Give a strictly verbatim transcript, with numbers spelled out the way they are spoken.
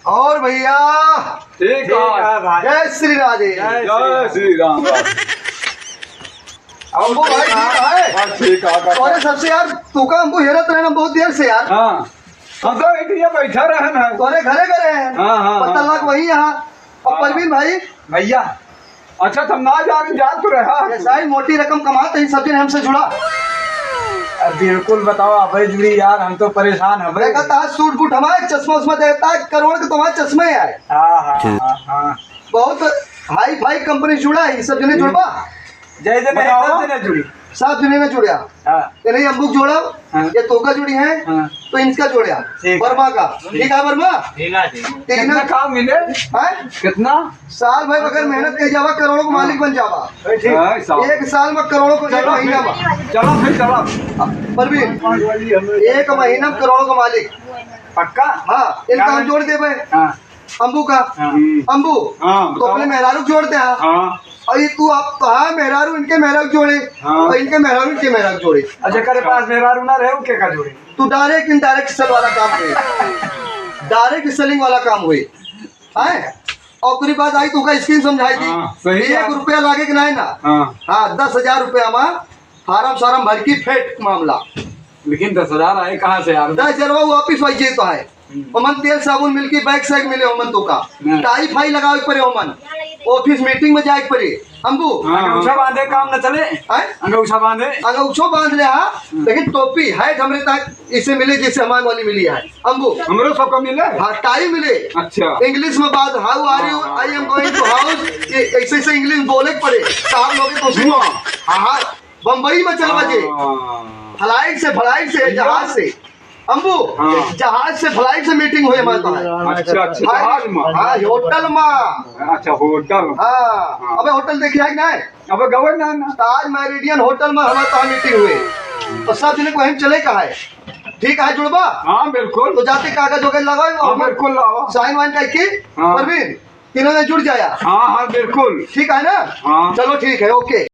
और भैया, ठीक है। ठीक है भाई। जय श्री राधे। जय श्री राम। अम्बू भाई, ठीक है? बस ठीक है, काका। अरे सबसे यार, तू का अम्बू हेरत रहना बहुत देर से यार। हाँ, हम तो एक ये बैठा रहन है। तोरे घरे घरे हैं। हाँ, हाँ, पता हाँ। लग वही यहाँ। और हाँ। परवीन भाई। भैया। अच्छा, तुम ना जाने, जा तो रहा। ये सारी मोटी रकम कमाते हैं, सब दिन हमसे जुड़ा। अब बिल्कुल बताओ, अबे जुड़ी यार, हम तो परेशान हैं भाई। देखा था सूट बूट हमारे, चश्मा उश्मा देता है, करोड़ के तुम्हारे चश्मे आए। हाँ, हाँ, हाँ, हाँ। बहुत हाई फाई कंपनी जुड़ा है, ये सब जने जुड़बा। जय जय नहीं, बताओ। सब जने जुड़ी। सात जने ने जुड़या। हाँ। ये नहीं अम्बुक जोड़ा, हाँ। ये तोका जोड़ी है, हाँ। तो इनका जोड़या। ठीक है। वर्मा का। ठीक है वर्मा? ठीक है, ठीक है। ठीक ना? कितना काम मिले? हैं? कितना? साल भर अगर मेहनत कर जावा, करोड़ों का मालिक बन जावा। हाँ, साहब। एक साल में करोड़ों को, एक चलो महीना फिर, में। चलो फिर, चलो। परवीन, एक महीना में करोड़ों का मालिक। पक्का? हाँ, इनका क्या हम जोड़ देबे। हाँ। अम्बू का? हाँ। अम्बू, हाँ, तो बताओ। अपने मेहरारू जोड़ दे, हाँ। हाँ। और ये तू आप, हाँ, मेहरारू इनके मेहरारू जोड़े, हाँ। और इनके मेहरारू इनके मेहरारू जोड़े। अच्छा, करे पास मेहरारू ना रहे, वो क्या का जोड़े? तू direct indirect sell वाला काम हुए, direct selling वाला काम हुए, हैं? और ओकरी बाद आई तो का scheme समझाई थी, हाँ, सही एक बात। रुपया लागे कि नहीं ना? हाँ। हाँ, दस हजार रुपया में फार्म सार्म भर की फेंक मामला। लेकिन दस हजार आए कहाँ से यार? दस हजार वो वापिस वही जेब तो आए। हम्म। ओमन तेल साबुन मिलकी, बैग सैग मिले ओमन तो का। हम्म। टाई फाई लगावे के परे ओमन। ऑफिस मीटिंग में जाए के परे। अम्बू। हाँ, हाँ। अंगौछा बांधे काम न चले। हैं? अंगौछा बांधे। अंगौछो बांध ले, हाँ। हम्म। लेकिन टोपी, hat हमरे तक इसे मिले जैसे हमारे वाली मिली है। अम्बू। हमरो सबका मिले? हाँ, टाई मिले। अच्छा। English में बात, "How are you? हाँ, हाँ, I am हाँ। Going to house।" ये ऐसे ऐसे English बोले के परे। साहब लोग तो सुनो। हाँ। हाँ, हाँ। बम्बई में चल बजे। हाँ। Flight से, flight से, भैया। जहाज से। अम्बू, हाँ। जहाज से, flight से मीटिंग हुई हमारे पास। अच्छा, अच्छा, हाँ, जहाज में। हाँ, होटल में। अच्छा, होटल। हाँ, हाँ। अबे होटल देखिया है कि नहीं? अबे गवे ना, ना। ताज मेरिडियन होटल में हमारे पास मीटिंग हुई। तो सब जने को हम चले कहा है। ठीक है, जुड़बा? हाँ, बिल्कुल। तो जाते कागज वगैरह लगाओ, हाँ, हम बिल्कुल लाओ। Sign वाइन करके, हाँ। परवीन, तीनों ने जुड़ जाया। हाँ, हाँ, बिल्कुल। ठीक है ना? हाँ। चलो, ठीक है, OK।